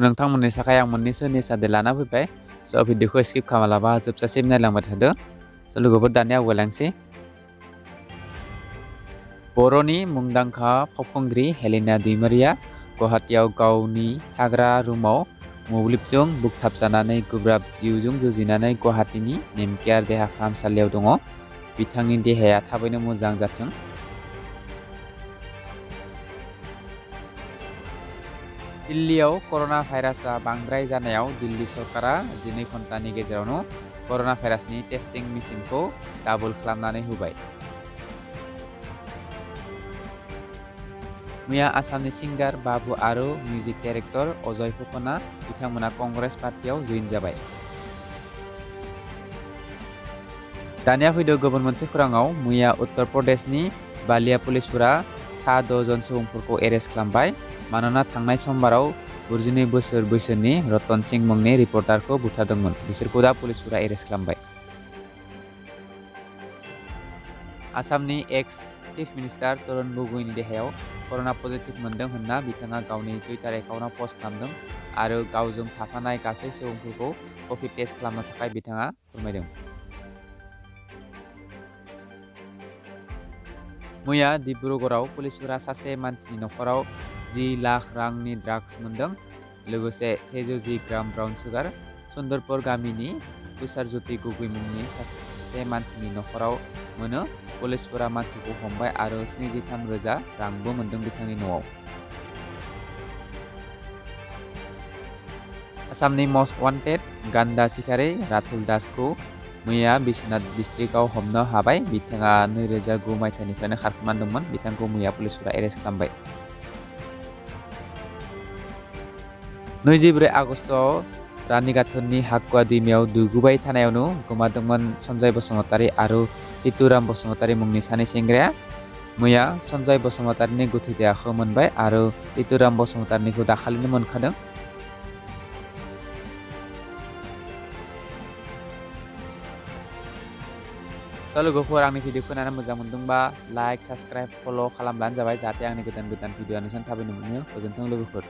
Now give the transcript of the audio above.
नोंथांमोननि थाखाय आं मोननैसो निउस आपडेट लाना फैबाय। भिडिअखौ स्किप खालामालाबा जोबजासिम नायलांबाय थादो। लोगोफोर दानिया आवगायलांसै। बर'नि मुंदांखा फावखुंग्रि हेलेना दैमारिया गुवाहाटीआव गावनि थाग्रा रुमाव मोब्लिबजों बुगथाबजानानै गोब्राब जिउजों जुजिनानै गुवाहाटीनि नेमकेयार देहा फाहामसालियाव दङ। बिथांनि देहाया थाबैनो मोजां जाथों। दिल्लीयाव कर'ना भाइरासआ बांद्राय जानायाव दिल्ली सरकारा 12 घन्टानि गेजेरावनो कर'ना भाइरासनि टेस्टिं मेसिनखौ डाबल खालामनानै होबाय। मैया आसामनि सिंगार बाबु आरो मिउजिक डाइरेक्टर अजय फुकना बिथांमोना कंग्रेस पार्टियाव जइन जाबाय। दानिया फैदो गुबुन मोनसे खौराङाव। मैया उत्तर प्रदेशनि बालिया पुलिसफोरा 6 जन सुबुंफोरखौ एरेस्ट खालामबाय मानोना थांनाय समबाराव 42 बोसोर बैसोनि रतन सिं मुंनि रिपर्टारखौ बुथारदोंमोन। बिसोरखौ दा पुलिसफोरा एरेस्ट खालामबाय। आसामनि एक्स चिफ मिनिस्टार तरुण गगৈनि देहायाव कर'ना पजिटिभ मोनदों होनना बिथाङा गावनि टुइटार एकाउन्टआव पस्ट खालामदों आरो गावजों थाफानाय गासै सुबुंफोरखौ कभिड टेस्ट खालामनो थाखाय बिथाङा फोरमायदों। मैया डिब्रुगड़आव पुलिसफोरा सासे मानसिनि नखराव 10 लाख रांनि ड्राग्स मोनदों, लोगोसे 110 ग्राम ब्राउन सुगार। सुन्दरपुर गामिनि तुषारज्योति गगৈ मुंनि सासे मानसिनि नखराव मोनो। पुलिसफोरा मानसिखौ हमबाय आरो 73,000 रांबो मोनदों बिथांनि न'आव। आसामनि मस्ट वान्टेड गान्दा सिखारि रातुल दासखौ मैया बिश्वनाथ डिस्ट्रिक्टआव हमनो हाबाय। बिथाङा 2009 मायथाइनिफ्रायनो खारखोमाना दंमोन। बिथांखौ मैया पुलिसफोरा एरेस्ट खालामबाय। 24 आगस्तआव रानीगाथोननि हाकुवा दैमायाव दुगैबाय थानायावनो गोमादोंमोन सन्जय बसुमतारी आरो टिटुराम बसुमतारी मुंनि सानै सेंग्राया। मैया सन्जय बसुमतारीनि गोथै देहाखौ मोनबाय आरो टिटुराम बसुमतारीनिखौ दाखालिनो मोनखादों। लोगोफोर आंनि भिडिअखौ नायनानै मोजां मोनदोंबा लाइक, साबस्क्राइब, फल' खालामब्लानो जाबाय, जाहाथे आंनि गोदान भिडिअ नोंसोर थाबैनो मोनो। गोजोन्थों लोगोफोर।